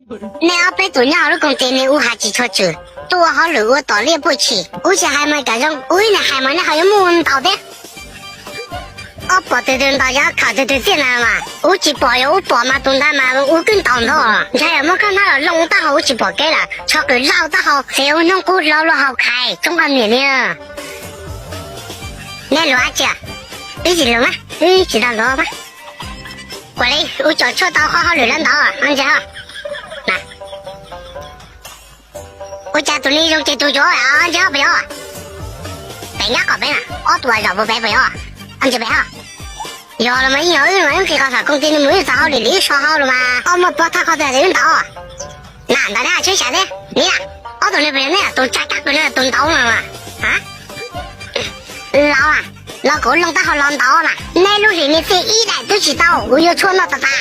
Nej ob peb tus nyob hauv lub koom tis ne ub has tsis tshua tswm, tuaj ua hauj lwm ua tom liaj puaj tshim, ub tsis hais mas kam zoo, ub ib niag hais mas nej ho yuav muaj ntaus thiab. Ob pom tus twg ntaus yog ob kham tus twg txiaj na mas ub tsis pom, yog ub pom mas tus ntawd mas ub twb ntaus ntau. Ntshai yog muab kab hnab los looj taub hau ub tsis pom kev lawm, tsho qws lauj taub hau, qhia ua noog qub hlo luaj hau khais tsoob qhov niam li. Nej luag dab tsi? Wb tsis luag mas, wb tsis tau luag mas. Kuam li, ub tsom tshuaj tau qhov hauj lwm lawv ntawd ntsia. Ua cas tus ni zoo ces tus yuav ntsia pes yov. Pem nkab qom peb na, ob tug zaum puas pem pes yov. Ntsia pem ho. Yog los mas yeej yog wb mas wb nqis qhov saum koom tis ni mus wb txav hauj lwm li wb so hauj lwm mas ob muaj pog thaj qhov twg wb ntaus. Na ntawd na tsheb sam thiab ni na, ob tug ni pes yov ne, tus tsa kab kws no tus ntaus no. Los, los kuv looj taub hau los ntaus mas, nej lub hlis ni txij ib daim twb tsis tau, kuv yuav tshuaj noj tas tas.